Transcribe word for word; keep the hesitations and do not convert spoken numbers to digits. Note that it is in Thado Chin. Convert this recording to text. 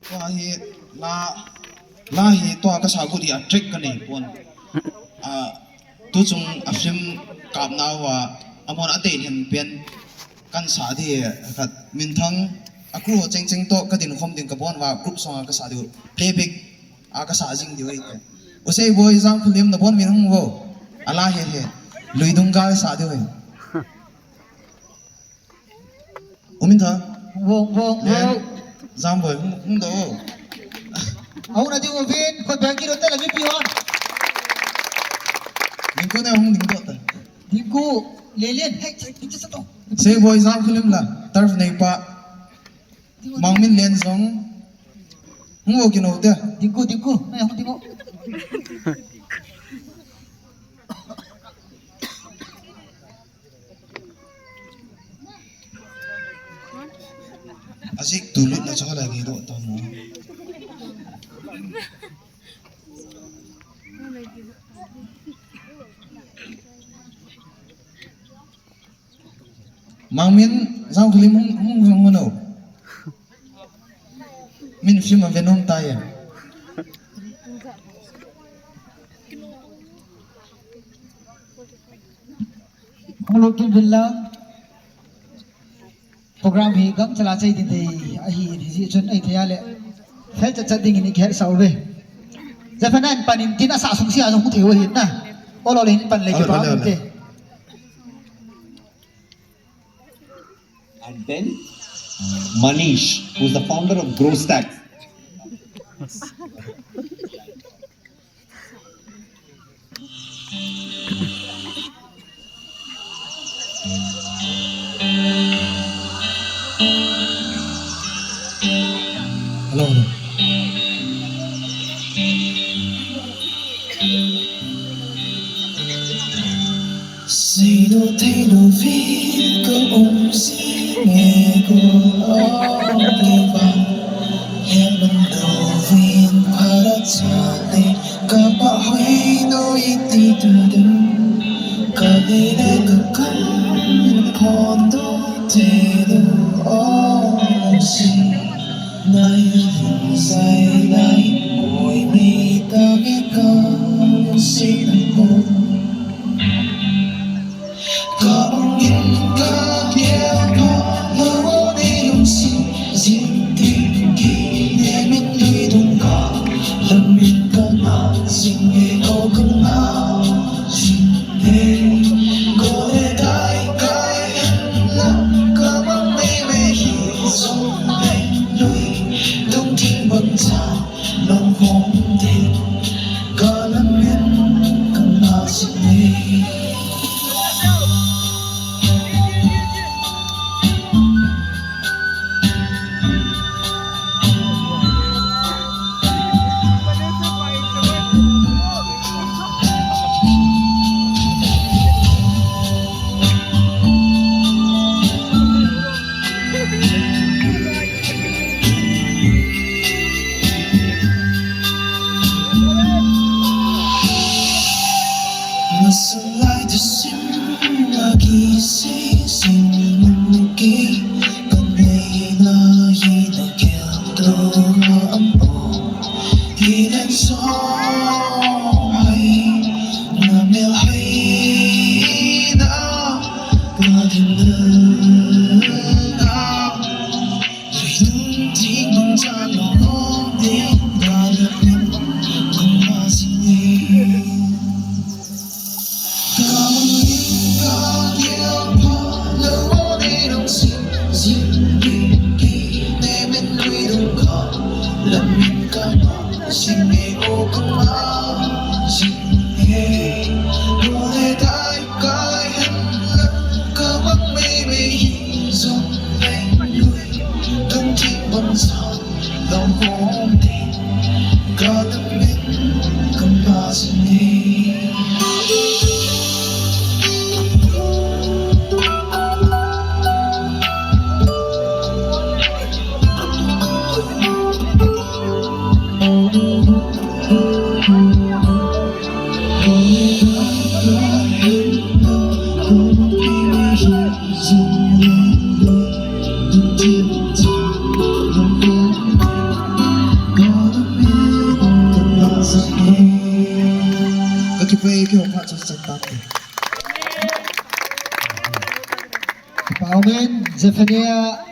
Tua hi la, la hi tua kasa gu di a track kanei pon. A, tuchung a film kapna uva, amon a dei hen pen kansa di khat minthang a crew chengcheng to kadin khom ding kabon uva group song a kasa di playback a kasa jing di uve. Usei boi Jangkholim nabon min hung vo. A la hi hi. Luidung gal sa di uve. Umin tha. Vong, vong, vong. Jamboi, hung, hung do. Ahung na ding uvin, khut beng kilo tala mipi hon. Dingku ne hung ding do ta. Dingku, lelen, hei, hei, hei, hei, hei. Sei boi Jangkholim la, turf nei pa. Mangmin len jong. Hung o kino te. Dingku, dingku, ne hung dingku. Ajik tu lut na chu hala ngi do ta mo. Mangmin Jangkholim hung, hung, hung, hung, no. Min film a Venom ta ya. Hung lo kin vin lang. Program hi gam chala chai din dei ahi, hi ji chun ai thei a le. Fel chat chat ding in i khel sau ve. Jafana in pan in tin a sa sung sia jong thei u hin na. Olo le hin pan le ki pa min te. And then Manish, who's the founder of Grow Stacks. Hello. Seidoh theilou vin ka um jing e, ko ong kei vang. Hemang louvin phat chate, ka pahoi nui ti tu tu. Ka lei le ka kam phondoh theilou, o si. Nai hung sai lai, oi, nei ta ve ka si na ko. Ka ong in ka gel pha lou, nei lungset jing ding, kinem in luidung ka lam in ka ngah jing e, o ka ngah jing e. Ko le dai kai hen lang ka mang mei mei hi jong le, luidung ding bang chan. Long hong ding, ka lam in ka ngah jing e. Masalai tu sim lagi si sim lagi, kan nei na hi na gel to ma am o. Hi na so hai na mel hai na ka din na. Kai hen lang ka mang mei mei hi jong le, lui tung thim bang sa lam hom ding ka lam in ka ngah jing e. Ve kihong phat chu chan tante. Kipa umin, Zephaniah